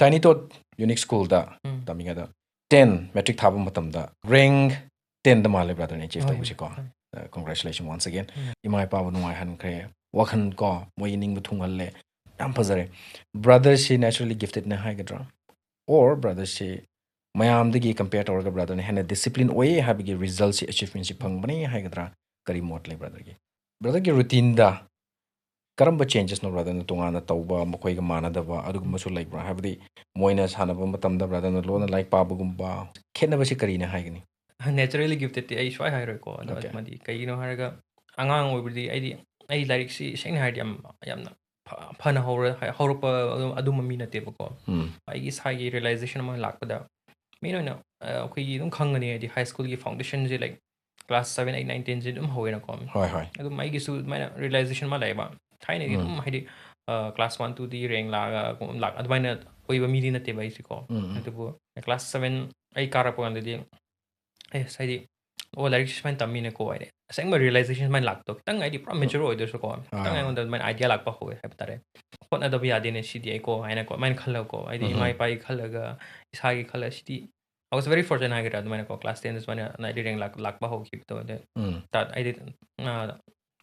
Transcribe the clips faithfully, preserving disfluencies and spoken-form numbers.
Tiny Tot Unique Schoolꯗ ꯎꯝ. ꯇꯝꯃꯤꯉꯩꯗ, ten matric ꯊꯥꯕ ꯃꯇꯝꯗ rank tenꯗ ꯃꯥꯜꯂꯦ brotherꯅ achieve ꯍꯣꯏ, ꯇꯧꯕꯁꯤꯀꯣ. ꯍꯣꯏ. Congratulations once again. ꯎꯝ. ꯏꯃꯥ ꯏꯄꯥꯕꯨ ꯅꯨꯡꯉꯥꯏꯍꯟꯈ꯭ꯔꯦ, ꯋꯥꯈꯜ ꯀꯣ, ꯃꯣꯏꯒꯤ ꯅꯤꯡꯕ ꯊꯨꯡꯍꯜꯂꯦ, ꯌꯥꯝ ꯐꯖꯔꯦ. Brotherꯁꯤ naturally giftedꯅꯦ ꯍꯥꯏꯒꯗ꯭ꯔꯥ, or brotherꯁꯤ ꯃꯌꯥꯝꯗꯒꯤ compare ꯇꯧꯔꯒ brotherꯅ ꯍꯦꯟꯅ discipline ꯑꯣꯏꯌꯦ ꯍꯥꯏꯕꯒꯤ resultꯁꯤ, achievementꯁꯤ ꯐꯪꯕꯅꯤ ꯍꯥꯏꯒꯗ꯭ꯔꯥ? ꯀꯔꯤ ꯃꯣꯠ ꯂꯩ brotherꯒꯤ? Brotherꯒꯤ routineda ꯀꯔꯝꯕ changesꯅꯣ brotherꯅ ꯇꯣꯉꯥꯟꯅ ꯇꯧꯕ, ꯃꯈꯣꯏꯒ ꯃꯥꯟꯅꯗꯕ ꯑꯗꯨꯒꯨꯝꯕꯁꯨ ꯂꯩꯕ꯭ꯔꯥ? ꯍꯥꯏꯕꯗꯤ ꯃꯣꯏꯅ ꯁꯥꯟꯅꯕ ꯃꯇꯝꯗ brotherꯅ ꯂꯣꯟꯅ ꯂꯥꯏꯔꯤꯛ ꯄꯥꯕꯒꯨꯝꯕ, ꯈꯦꯠꯅꯕꯁꯤ ꯀꯔꯤꯅ ꯍꯥꯏꯒꯅꯤ? Naturally giftedꯇꯤ ꯑꯩ ꯁꯨꯡꯍꯥꯏ ꯍꯥꯏꯔꯣꯏꯀꯣ꯫ ꯑꯗꯣ Okay. ꯑꯗꯨꯃꯗꯤ ꯀꯩꯒꯤꯅꯣ ꯍꯥꯏꯔꯒ, ꯑꯉꯥꯡ ꯑꯣꯏꯕꯗꯤ ꯑꯩꯗꯤ, ꯑꯩ ꯂꯥꯏꯔꯤꯛꯁꯤ ꯁꯦꯡꯅ ꯍꯥꯏꯔꯗꯤ ꯌꯥꯝ, ꯌꯥꯝꯅ ꯐ-, ꯐꯅ ꯍꯧꯔ-, ꯍꯧꯔꯛꯄ ꯑꯗꯨꯝ, ꯑꯗꯨꯝꯕ ꯃꯤ ꯅꯠꯇꯦꯕꯀꯣ꯫ ꯎꯝ. ꯑꯩꯒꯤ ꯏꯁꯥꯒꯤ realization ꯑꯃ ꯂꯥꯛꯄꯗ, main ꯑꯣꯏꯅ, ꯑ, ꯑꯩꯈꯣꯏꯒꯤ ꯑꯗꯨꯝ ꯈꯪꯒꯅꯤ, ꯍꯥꯏꯗꯤ high schoolꯒꯤ foundationꯁꯦ, like, class seven, eight, nine, tenꯁꯦ ꯑꯗꯨꯝ ꯍꯧꯋꯦꯅꯀꯣ꯫ ꯍꯣꯏ, ꯍꯣꯏ. ꯑꯗꯨꯝ ꯑꯩꯒꯤꯁꯨ ꯑꯗꯨꯃꯥꯏꯅ realization ꯑꯃ ꯂꯩꯌꯦꯕ꯫ ꯊꯥꯏꯅꯗꯤ ꯎꯝ. ꯑꯗꯨꯝ ꯍꯥꯏꯗꯤ, ꯑ, class one, twoꯗꯤ rank ꯂꯥꯛꯑꯒ, ꯂꯥꯛ-, ꯑꯗꯨꯃꯥꯏꯅ ꯑꯣꯏꯕ ꯃꯤꯗꯤ ꯅꯠꯇꯦꯕ ꯑꯩꯁꯦꯀꯣ꯫ ꯎꯝ, ꯎꯝ. ꯑꯗꯨꯕꯨ class seven, eight ꯀꯥꯔꯛꯄ ꯀꯥꯟꯗꯗꯤ, ꯑꯦ, ꯍꯥꯏꯗꯤ, "ꯑꯣ, ꯂꯥꯏꯔꯤꯛꯁꯦ ꯁꯨꯃꯥꯏꯅ ꯇꯝꯃꯤꯅꯦꯀꯣ" ꯍꯥꯏꯗꯤ ꯑꯁꯦꯡꯕ realization ꯁꯨꯃꯥꯏꯅ ꯂꯥꯛꯇꯣ, ꯈꯤꯇꯪ ꯍꯥꯏꯗꯤ ꯄꯨꯔꯥ mature ꯑꯣꯏꯗ꯭ꯔꯁꯨꯀꯣ, ꯈꯤꯇꯪ ꯑꯥ. ꯑꯩꯉꯣꯟꯗ ꯑꯗꯨꯃꯥꯏꯅ idea ꯂꯥꯛꯄ ꯍꯧꯋꯦ ꯍꯥꯏꯕ ꯇꯥꯔꯦ꯫ "ꯍꯣꯠꯅꯗꯕ ꯌꯥꯗꯦꯅꯦ ꯁꯤꯗꯤ ꯑꯩꯀꯣ" ꯍꯥꯏꯅꯀꯣ, ꯑꯗꯨꯃꯥꯏꯅ ꯈꯜꯂꯒꯀꯣ, ꯍꯥꯏꯗꯤ ꯏꯃꯥ ꯎꯝꯍꯨꯝ. ꯏꯄꯥꯒꯤ ꯈꯜꯂꯒ, ꯏꯁꯥꯒꯤ ꯈꯜꯂꯒ, ꯁꯤꯗꯤ I was very fortunate ꯍꯥꯏꯒꯗ꯭ꯔꯥ, ꯑꯗꯨꯃꯥꯏꯅꯀꯣ, class ten ꯁꯨꯃꯥꯏꯅ ꯑꯗꯨꯃꯥꯏꯗꯤ rank ꯂꯥꯛ-, ꯂꯥꯛꯄ ꯍꯧꯈꯤꯕꯗꯣ, ꯑꯗ ꯎꯝ. ꯇꯥ-, ꯍꯥꯏꯗꯤ, ꯑ,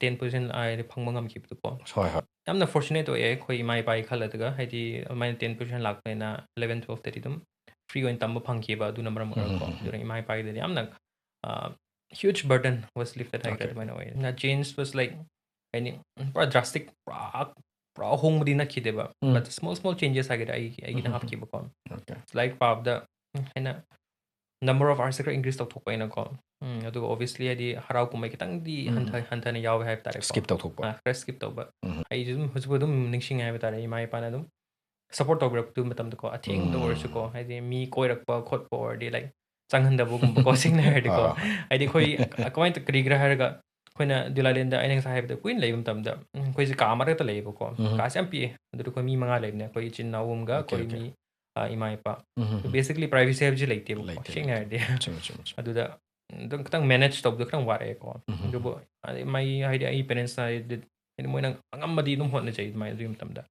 ten position ꯍꯥꯏꯗꯤ ꯐꯪꯕ ꯉꯝꯈꯤꯕꯗꯣꯀꯣ꯫ ꯍꯣꯏ, ꯍꯣꯏ. ꯌꯥꯝꯅ fortunate ꯑꯣꯏꯌꯦ ꯑꯩꯈꯣꯏ ꯏꯃꯥ ꯏꯄꯥꯒꯤ ꯈꯜꯂꯗꯒ, ꯍꯥꯏꯗꯤ ꯑꯗꯨꯃꯥꯏꯅ ten position ꯂꯥꯛꯄꯅꯤꯅ eleven, twelveꯇꯗꯤ ꯑꯗꯨꯝ free ꯑꯣꯏꯅ ꯇꯝꯕ ꯐꯪꯈꯤꯕ, ꯑꯗꯨꯅ ꯃꯔꯝ ꯑꯣꯏꯔꯒꯀꯣ꯫ ꯎꯝ, ꯎꯝ, ꯎꯝ. ꯑꯗꯨꯅ ꯏꯃꯥ ꯏꯄꯥꯒꯤꯗꯗꯤ ꯌꯥꯝꯅ, ꯑ, huge burden was lifted ꯍꯥꯏꯒꯗ꯭ꯔꯥ, Okay. ꯑꯗꯨꯃꯥꯏꯅ ꯑꯣꯏꯌꯦ꯫ ꯑꯗꯨꯅ change was like, ꯍꯥꯏꯗꯤ, ꯄꯨꯔꯥ drastic, ꯄꯨꯔꯥ, ꯄꯨꯔꯥ ꯑꯍꯣꯡꯕꯗꯤ ꯅꯠꯈꯤꯗꯦꯕ꯫ ꯎꯝ. But small, small changes ꯍꯥꯏꯒꯗ꯭ꯔꯥ, ꯑꯩꯒꯤ, ꯑꯩꯒꯤꯅ ꯎꯝ, ꯎꯝ, ꯎꯝ. ꯍꯥꯞꯈꯤꯕꯀꯣ꯫ Okay. ꯂꯥꯏꯔꯤꯛ ꯄꯥꯕꯗ, ꯎꯝ, ꯍꯦꯟꯅ number of hours ꯈꯔ increase ꯇꯧꯊꯣꯛꯄ ꯑꯩꯅꯀꯣ꯫ ꯎꯝ, ꯑꯗꯨꯒ obviously ꯍꯥꯏꯗꯤ ꯍꯔꯥꯎ ꯀꯨꯝꯍꯩ ꯈꯤꯇꯪꯗꯤ ꯎꯝ, ꯍꯟꯊ-, ꯎꯝ. ꯍꯟꯊꯅ ꯌꯥꯎꯋꯦ ꯍꯥꯏꯕ ꯇꯥꯔꯦꯀꯣ꯫ Skip ꯇꯧꯊꯣꯛꯄ. ꯑꯥ, ꯈꯔ skip ꯇꯧꯕ꯫ ꯎꯝ. ꯑꯩꯁꯨ ꯑꯗꯨꯝ ꯍꯧꯖꯤꯛꯐꯥꯎ ꯑꯗꯨꯝ ꯅꯤꯡꯁꯤꯡꯉꯦ ꯍꯥꯏꯕ ꯇꯥꯔꯦ, ꯏꯃꯥ ꯏꯄꯥꯅ ꯑꯗꯨꯝ support ꯇꯧꯕꯤꯔꯛꯄ ꯃꯇꯝꯗꯀꯣ, ꯑꯊꯦꯡꯕꯗ ꯎꯝ. ꯑꯣꯏꯔꯁꯨꯀꯣ, ꯍꯥꯏꯗꯤ ꯃꯤ ꯀꯣꯏꯔꯛꯄ ꯈꯣꯠꯄ ꯑꯣꯏꯔꯗꯤ, like, ꯆꯪꯍꯟꯗꯕꯒꯨꯝꯕꯀꯣ, ꯁꯦꯡꯅ ꯍꯥꯏꯔꯗꯤꯀꯣ꯫ ꯍꯣꯏ, ꯍꯣꯏ, ꯍꯣꯏ. ꯍꯥꯏꯗꯤ ꯑꯩꯈꯣꯏ ꯀꯃꯥꯏꯅ ꯇꯧ-, ꯀꯔꯤꯒꯤꯔꯥ ꯍꯥꯏꯔꯒ, ꯑꯩꯈꯣꯏꯅ ꯗꯤꯂꯥꯂꯦꯟꯗ ꯑꯩꯅ ꯉꯁꯥꯏ ꯍꯥꯏꯕꯗ ꯀꯨꯏꯅ ꯂꯩꯕ ꯃꯇꯝꯗ, ꯎꯝ, ꯑꯩꯈꯣꯏꯁꯦ ꯀꯥ ꯃꯔꯛꯇ ꯂꯩꯌꯦꯕꯀꯣ꯫ ꯎꯝ. ꯀꯥꯁꯦ ꯌꯥꯝ ꯄꯤꯛꯑꯦ꯫ ꯑꯗꯨꯗ ꯑꯩꯈꯣꯏ ꯃꯤ ꯃꯉꯥ ꯂꯩꯕꯅꯦ, ꯑꯩꯈꯣꯏ ꯏꯆꯤꯟ ꯏꯅꯥꯎ ꯑꯍꯨꯝꯒ Okay, ꯑꯩꯈꯣꯏ okay. ꯃꯤ, ꯑ, ꯏꯃꯥ ꯏꯄꯥ꯫ ꯎꯝ, ꯎꯝ, ꯎꯝ. Basically privacy ꯍꯥꯏꯕꯁꯤ ꯂꯩꯇꯦꯕꯀꯣ, ꯂꯩꯇꯦ, ꯁꯦꯡꯅ ꯂꯩꯇꯦ. ꯍꯥꯏꯔꯗꯤ꯫ ꯆꯨꯝꯃꯦ, ꯆꯨꯝꯃꯦ, ꯆꯨꯝꯃꯦ. ꯑꯗꯨꯗ ꯑꯗꯨꯝ ꯈꯤꯇꯪ manage ꯇꯧꯕꯗꯣ ꯈꯤꯇꯪ ꯋꯥꯔꯛꯑꯦꯀꯣ꯫ ꯎꯝ, ꯎꯝ, ꯎꯝ. ꯑꯗꯨꯕꯨ ꯍꯥꯏꯗꯤ ꯃꯥꯒꯤ, ꯍꯥꯏꯗꯤ ꯑꯩ parents ꯅ ꯍꯥꯏꯗꯤ, ꯍꯥꯏꯗꯤ ꯃꯣꯏꯅ ꯑꯉꯝꯕꯗꯤ ꯑꯗꯨꯝ ꯍꯣꯠꯅꯖꯩ ꯑꯗꯨꯃꯥꯏꯅ ꯑꯗꯨꯒꯤ ꯃꯇꯝꯗ꯫